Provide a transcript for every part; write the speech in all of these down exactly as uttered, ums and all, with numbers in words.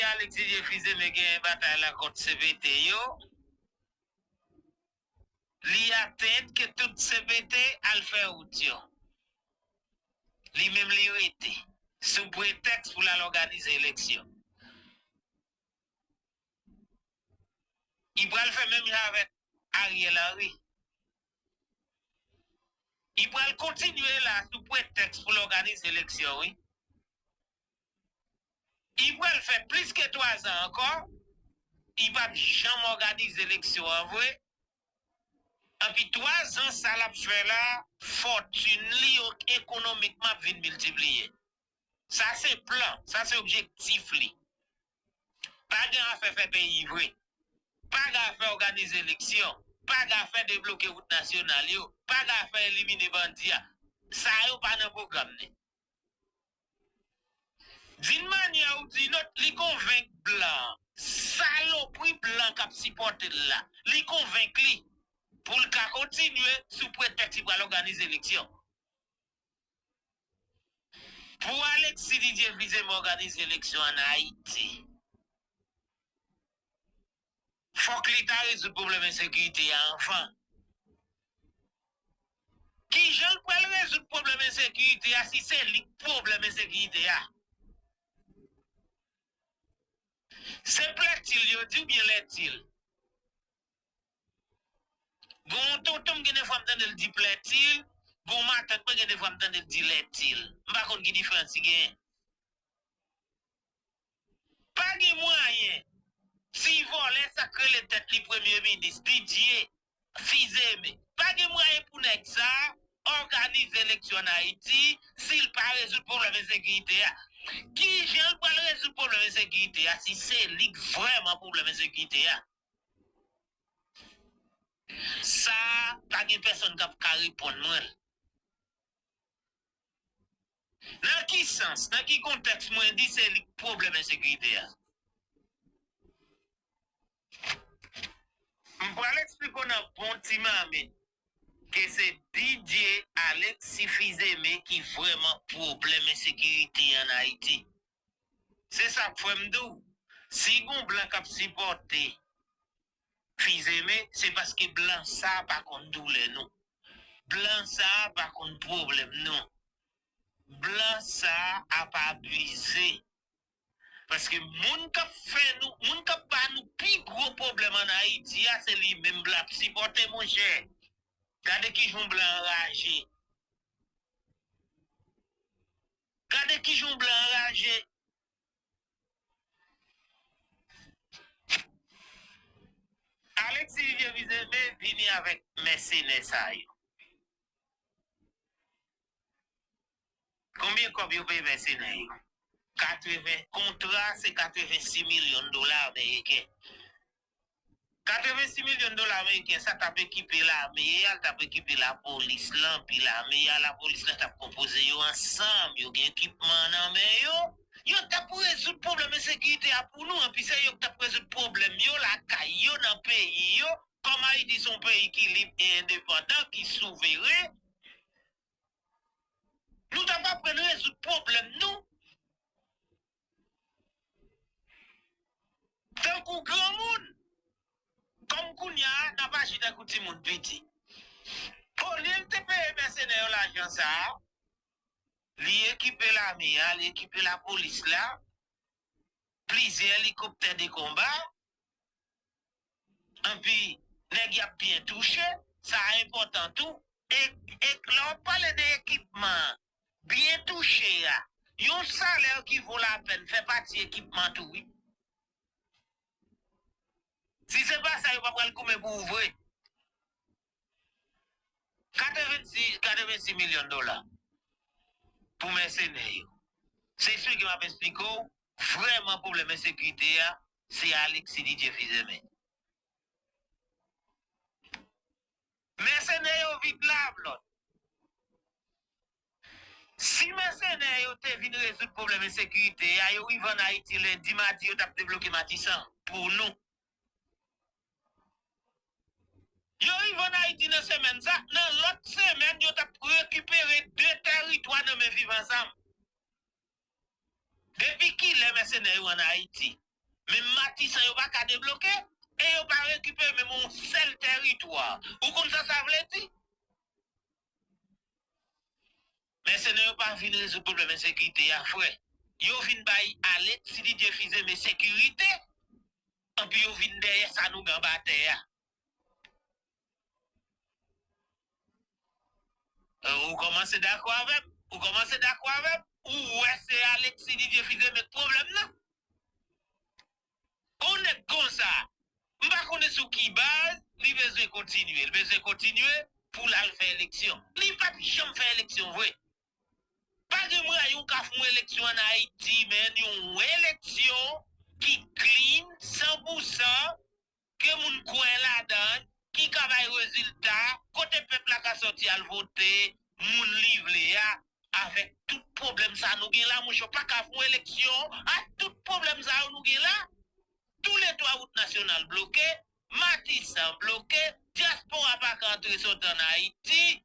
Alexis Dieu Fils-Aimé genyen batay la kont C P T yo, li atend ke tout C P T al fè wout yo. Li menm li rete sou pretèks pou l al òganize eleksyon. Li pral fè menm jan avèk Ariel Henry. Li pral kontinye la sou pretèks pou l òganize eleksyon, wi. Li pral fè plis ke twa zan ankò. Li p ap janm òganize eleksyon an vre. Anpi twa zan sa l ap fè la, fòtin li ekonomikman ap vin miltipliye. Sa se plan, sa se objektif li. Pa gen afè fè peyi vre. Pa gen afè òganize eleksyon. Pa gen afè debloke wout nasyonal yo. Pa gen afè elimine bandi a. Sa yo pa nan pwogram li. D'une manière ou d'une autre, li konvenk blan, salopri blan k ap sipòte l la, li konvenk li pou l ka kontinye sou pretèks li pral òganize eleksyon. Pou Alexis Didier Fils-Aimé òganize eleksyon ann Ayiti, fòk li ta rezoud pwoblèm ensekirite a anvan. Kijan l pral rezoud pwoblèm ensekirite a si se li k pwoblèm ensekirite a? Se plètil yo di oubyen lètil? Gon yon tonton m gen de fwa m tande l di plètil, gon matant mwen gen de fwa m tande l di lètil. M pa konn ki diferans ki genyen. Pa gen mwayen. Ti vòlè sa k rele tèt li premye minis, Didier Fils-Aimé. Pa gen mwayen pou nèg sa a òganize eleksyon ann Ayiti si l pa rezoud pwoblèm ensekirite a. Kijan l pral rezoud pwoblèm ensekirite a si se li k vrèman pwoblèm ensekirite a? Sa a, pa gen pèsonn k ap ka reponn mwen l. Nan ki sans, nan ki kontèks mwen di se li k pwoblèm ensekirite a? M pral eksplike w nan bon ti manmi ke se Didier Alexis Fils-Aimé ki vrèman pwoblèm ensekirite ann Ayiti. Se sa k fè m di w, si gon blan k ap sipòte Fils-Aimé, se paske blan sa a pa konn doulè nou. Blan sa a pa konn pwoblèm nou. Blan sa a ap abize. Paske moun k ap fè nou, moun k ap ba nou pi gwo pwoblèm ann Ayiti a, se li menm blan ap sipòte, monchè. Gade kijan blan anraje. Gade kijan blan anraje. Alexis Didier Fils-Aimé vini avèk mèsenè sa yo. Konbyen kòb yo peye mèsenè yo? Katreven, kontra se katrevensis milyon dola ameriken. Katrevensis milyon dola ameriken sa t ap ekipe lame a, l t ap ekipe lapolis lan, pi lame a, lapolis lan t ap konpoze yo ansanm, yo gen ekipman nan men yo. Yo t ap rezoud pwoblèm ensekirite a pou nou, anpi se yo k t ap rezoud pwoblèm yo lakay yo, nan peyi yo, kòm Ayiti se yon peyi ki lib e endepandan, ki souveren. Nou t ap aprann rezoud pwoblèm nou tankou granmoun. Kòm kounye a, n ap aji tankou timoun piti. Olye l te peye mèsenè yo lajan sa a, li ekipe lame a, li ekipe lapolis la, plizyè elikoptè de konba, anpi nèg y ap byen touche, sa a enpòtan tou. E, e lè w ap pale de ekipman byen touche a, yon salè ki vo lapèn fè pati ekipman tou, wi. Si se pa sa, yo pa pral goumen pou ou vre. Katrevensis, katrevensis milyon dola pou mèsenè yo. Se eksplike m ap eksplike w, vrèman pwoblèm ensekirite a, se Alexis Didier Fils-Aimé. Mèsenè yo vin lavlòt. Si mèsenè yo te vin rezoud pwoblèm ensekirite a, yo rive ann Ayiti lendi, madi, yo t ap debloke Matisan pou nou. Yo rive ann Ayiti nan semèn sa, nan lòt semèn, yo t ap rekipere de tèritwa nan men Viv Ansanm. Depi kilè mèsenè yo ann Ayiti. Menm Matisan yo pa ka debloke, e yo pa rekipere menm yon sèl tèritwa. Ou konn sa sa vle di? Mèsenè yo pa vin rezoud pwoblèm ensekirite a, frè. Yo vin bay Alexis Didier Fils-Aimé sekirite, anpi yo vin dèyè sa nou gen anba tè a. Ou kòmanse dakò avè m? Ou kòmanse dakò avè m? Ou wè se Alexis Didier Fils-Aimé k pwoblèm nan? Yon nèg konsa, m pa konnen sou ki baz li bezwen kontinye. Li bezwen kontinye pou l al fè eleksyon. Li p ap janm fè eleksyon vre. Pa gen mwayen ou ka fè yon eleksyon ann Ayiti, men yon eleksyon ki clean, san pou san, ke moun kwè ladan l, ki ka bay rezilta, kote pèp la ka sòti al vote moun li vle a, avèk tout pwoblèm sa nou gen la, monchè, w pa ka fè yon eleksyon ak tout pwoblèm sa yo nou gen la. Tou le twa wout nasyonal bloke, Matisan bloke, dyaspora pa ka antre sòti ann Ayiti,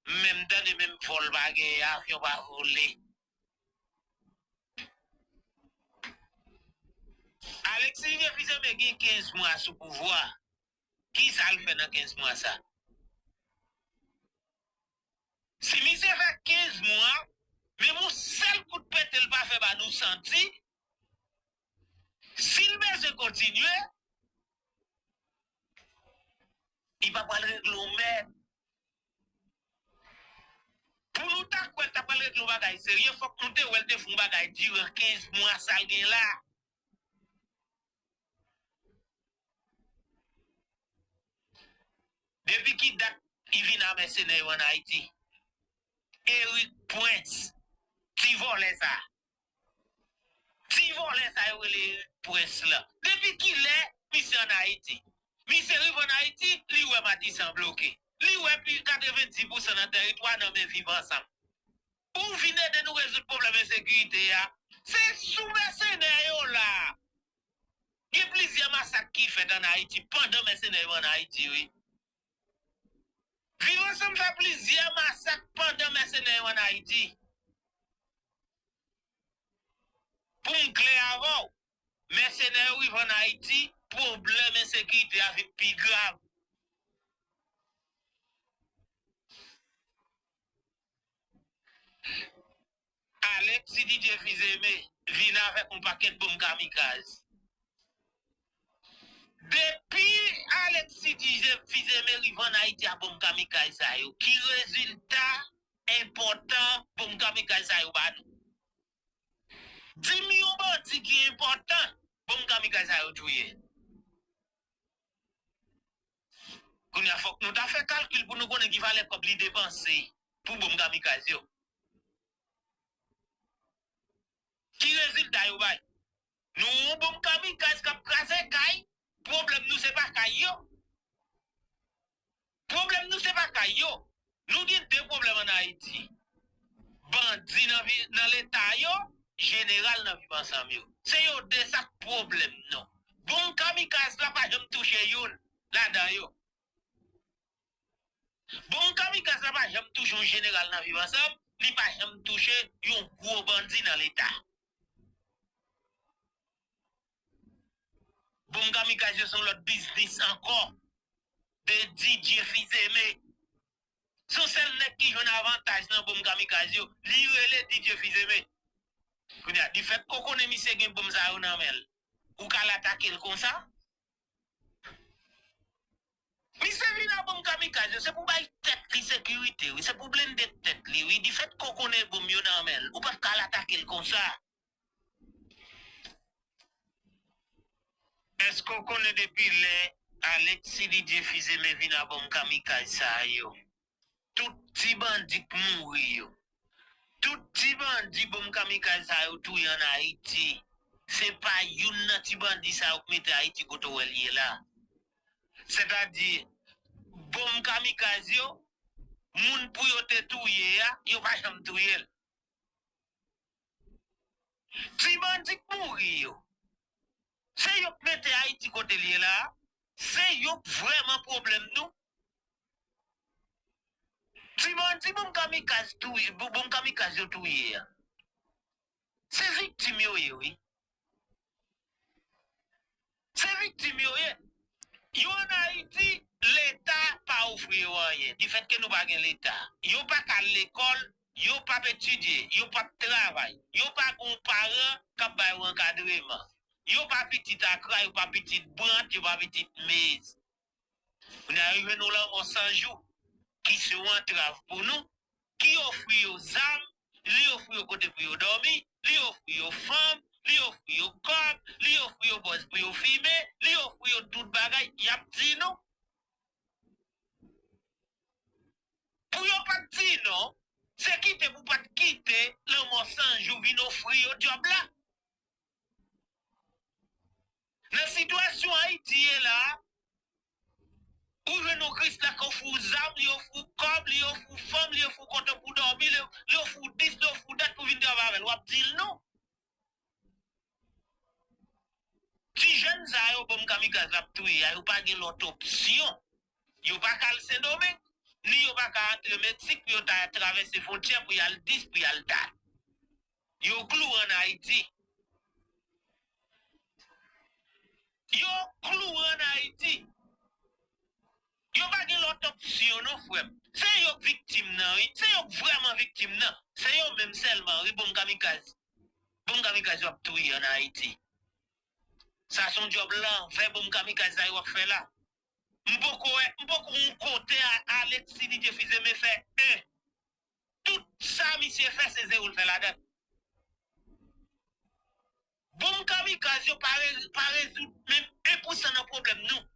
menm tande menm vòl pa gen, avyon pa vole. Alexis Didier Fils-Aimé gen kenz mwa sou pouvwa. Kisa l fè nan kenz mwa sa? Si misye fè kenz mwa, menm yon sèl kout pete l pa fè ba nou santi, si l bezwen kontinye, li pa pral regle yon mèd. Pou nou ta kwè l ta pral regle yon bagay serye, fòk nou te wè l te fè yon bagay diran kenz mwa sa l gen la. Depi ki dat li vin a mèsenè yo ann Ayiti? Eric Prince, ti vòlè sa. Ti vòlè sa yo rele Prince la. Depi kilè misye ann Ayiti? Misye rive ann Ayiti, li wè Matisan bloke. Li wè plis katrevenndis pousan nan tèritwa nan men Viv Ansanm. Ou vin ede nou rezoud pwoblèm ensekirite a. Se sou mèsenè yo la. Gen plizyè masak ki fèt ann Ayiti pandan mèsenè yo ann Ayiti, wi. Viv Ansanm fè plizyè masak pandan mèsenè yo ann Ayiti. Pou m klè avè w, mèsenè yo rive ann Ayiti, pwoblèm ensekirite a vin pi grav. Alexis Didier Fils-Aimé vin avèk yon pakèt bonm kamikaz. Depi Alexis Didier Fils-Aimé rive ann Ayiti a bonm kamikaz sa yo, ki rezilta enpòtan bonm kamikaz sa yo ba nou? Di m yon bandi ki enpòtan bonm kamikaz sa yo touye. Kounye a, fòk nou ta fè kalkil pou nou konnen ki valè kòb li depanse pou bonm kamikaz yo. Ki rezilta yo bay? Nou yon bonm kamikaz k ap kraze kay, pwoblèm nou se pa kay yo. Pwoblèm nou se pa kay yo. Nou gen de pwoblèm ann Ayiti. Bandi nan vi- nan Leta yo, jeneral nan Viv Ansanm yo. Se yo de sa k pwoblèm nou. Bonm kamikaz la pa janm touche youn ladan yo. Bonm kamikaz la pa janm touche yon jeneral nan Viv Ansanm, li pa janm touche yon gwo bandi nan Leta. Bonm kamikaz yo se yon lòt biznis ankò de Didier Fils-Aimé. Se yon sèl nèg ki jwenn avantaj nan bonm kamikaz yo, li rele Didier Fils-Aimé. Kounye a, difèt ke w konnen misye gen bonm sa yo nan men l, ou ka al atake l konsa? Misye vin a bonm kamikaz yo, se pou bay tèt li sekirite, wi, se pou blende tèt li, wi. Difèt ke w konnen bonm yo nan men l, ou p ap ka al atake l konsa. Èske w konnen depi lè Alexis Didier Fils-Aimé vin a bonm kamikaz sa yo? Tout ti bandi k mouri yo. Tout ti bandi bonm kamikaz sa yo touye ann Ayiti. Se pa youn nan ti bandi sa yo k mete Ayiti kote w wè l ye la. Sètadi, bonm kamikaz yo, moun pou yo te touye a, yo pa janm touye l. Ti bandi k mouri yo. Se yo k mete Ayiti kote l ye la a. Se yo k vrèman pwoblèm nou. Ti bandi bonm kamikaz touye, bonm kamikaz yo touye a. Se vik- viktim yo ye, wi. Se viktim yo ye. Yo ann Ayiti, Leta pa ofri yo anyen. Difèt ke nou pa gen Leta, yo pa ka al lekòl, yo p ap etidye, yo p ap travay, yo pa gen yon paran k ap ba yo ankadreman. Yo pa pitit Akra, yo pa pitit Brant, yo pa pitit Mez. Kounye a yo jwenn yon lanmò san jou ki se yon antrav pou nou, ki ofri yo zam, li ofri yo kote pou yo dòmi, li ofri yo fanm, li ofri yo kòb, li ofri yo bòz pou yo fimen, li ofri yo tout bagay, y ap di nou. Pou yo pa t di non, se kite pou pa t kite lanmò san jou vin ofri yo djòb la. Nan sitiyasyon Ayiti ye la, ou jwenn yon Krisla k ofri w zam, li ofri w kòb, li ofri w fanm, li ofri w kote pou dòmi, li, li ofri w dis, li ofri w dat pou vin travay avè l. W ap di l non. Ti jèn sa yo, bonm kamikaz la ap touye a, yo pa gen lòt opsyon. Yo pa ka al Sendomeng, ni yo pa ka antre Meksik pou yo ta travèse fwontyè pou y al dis, pou y al dat. Yo klou ann Ayiti. Yo klou ann Ayiti. Yo pa gen lòt opsyon non, frè m. Se yo k viktim nan, wi. Se yo k vrèman viktim nan. Se yo menm sèlman, wi, bonm kamikaz. Bonm kamikaz yo ap touye ann Ayiti. Sa se yon djòb lanvè bonm kamikaz sa yo ap fè la. M poko wè, m poko wè yon kote a Alexis Didier Fils-Aimé fè en. Tout sa misye fè, se zewo l fè ladan l. Bonm kamikaz yo pa re-, pa rezoud menm en pousan nan pwoblèm nou.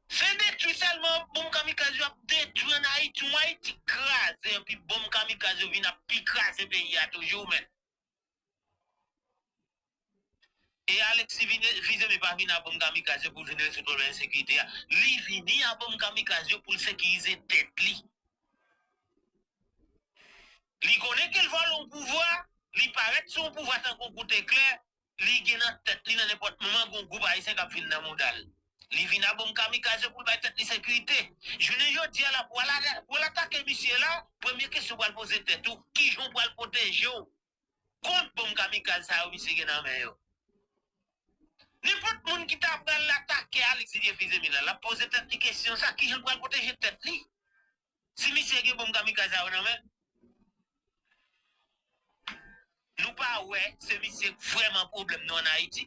Se detwi sèlman bonm kamikaz yo ap detwi ann Ayiti. Yon Ayiti kraze, epi bonm kamikaz yo vin ap pi kraze peyi a toujou, menn. E Alexis vin, Fils-Aimé pa vin a bonm kamikaz yo pou l vin rezoud pwoblèm ensekirite a. Li vini a bonm kamikaz yo pou l sekirize tèt li. Li konnen ke l vòlè yon pouvwa, li parèt sou yon pouvwa tankou yon kout eklè, li gen nan tèt li nan nenpòt moman gen yon gwoup ayisyen k ap vin nan mouda l. Li vin a bonm kamikaz yo pou l bay tèt li sekirite. Jounen jodi a la, pou al, pou al atake misye la, premye kesyon w pral poze tèt ou, kijan w pral pwoteje w kont bonm kamikaz sa yo misye gen nan men yo? Nenpòt moun ki ta pral atake Alexis Didier Fils-Aimé la, l ap poze tèt li kesyon sa, kijan l pral pwoteje tèt li? Si misye gen bonm kamikaz sa yo nan men l, nou pa wè se misye k vrèman pwoblèm nou ann Ayiti?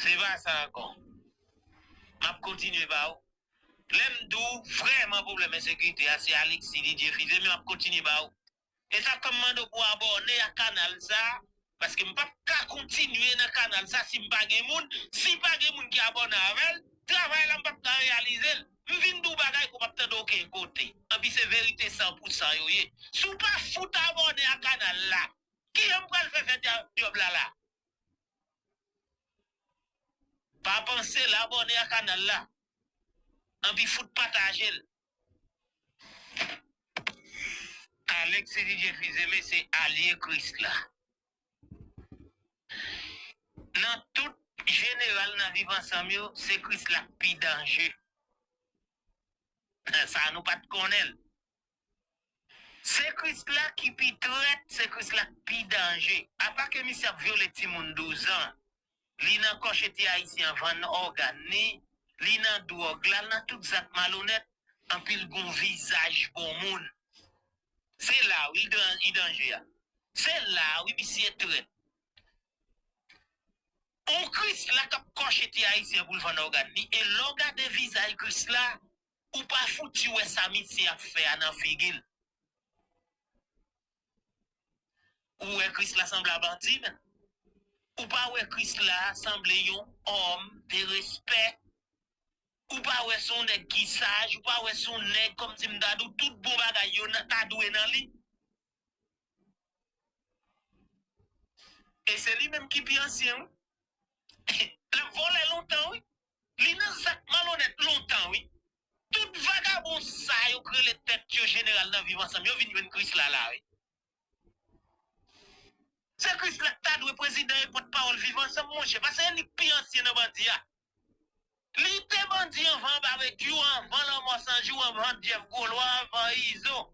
Se pa sa ankò. M ap kontinye ba ou. Lè m di w vrèman pwoblèm ensekirite a, se Alexis Didier Fils-Aimé, m ap kontinye ba ou. E sa k fè m mande w pou w abòne a kanal sa, paske m p ap ka kontinye nan kanal sa si m pa gen moun, si pa gen moun ki abòne avè l, travay la m p ap ka reyalize l. M vin di w bagay ke w p ap tande okenn kote. Anpi se verite san pou san yo ye. Si w pa fout abòne a kanal la, kijan m pral fè fè dya-, djòb la la? Pa panse l abòne a kanal la. Anpi fout pataje l. Alexis Didier Fils-Aimé se alye Krisla. Nan tout jeneral nan Viv Ansanm yo, se Krisla k pi danje. Sa nou pa t konnen l. Se Krisla ki pi trèt, se Krisla k pi danje. Apa ke misye ap vyole timoun douz an, li nan kòchete ayisyen an vann ògàn li, li nan dwòg la, l nan tout zak malonèt, anpi l gon vizaj bon moun. Se la wi, li dan-, li danje a. Se la wi, misye trèt. On Krisla k ap kòchete ayisyen pou l vann ògàn li. E lè w gade vizaj Krisla, ou pa fouti wè sa misye ap fè a nan figi l. Ou wè Krisla sanble a bandi, menn. Ou pa wè Krisla sanble yon òm de respè. Ou pa wè se yon nèg ki saj, ou pa wè se yon nèg kòmsi m ta di w tout bon bagay yo nan, ta dwe nan li. E se li menm ki pi ansyen, wi. L ap vòlè lontan, wi. Li nan zak malonèt lontan, wi. Tout vagabon sa yo k rele tèt yo jeneral nan Viv Ansanm, yo vin jwenn Krisla la, wi. Se Krisla k ta dwe prezidan e pòtpawòl Viv Ansanm, monchè, paske se li k pi ansyen nan bandi a. Li te bandi anvan Babekyou, anvan Lanmò San Jou, anvan Jeff Golwa, anvan Izo.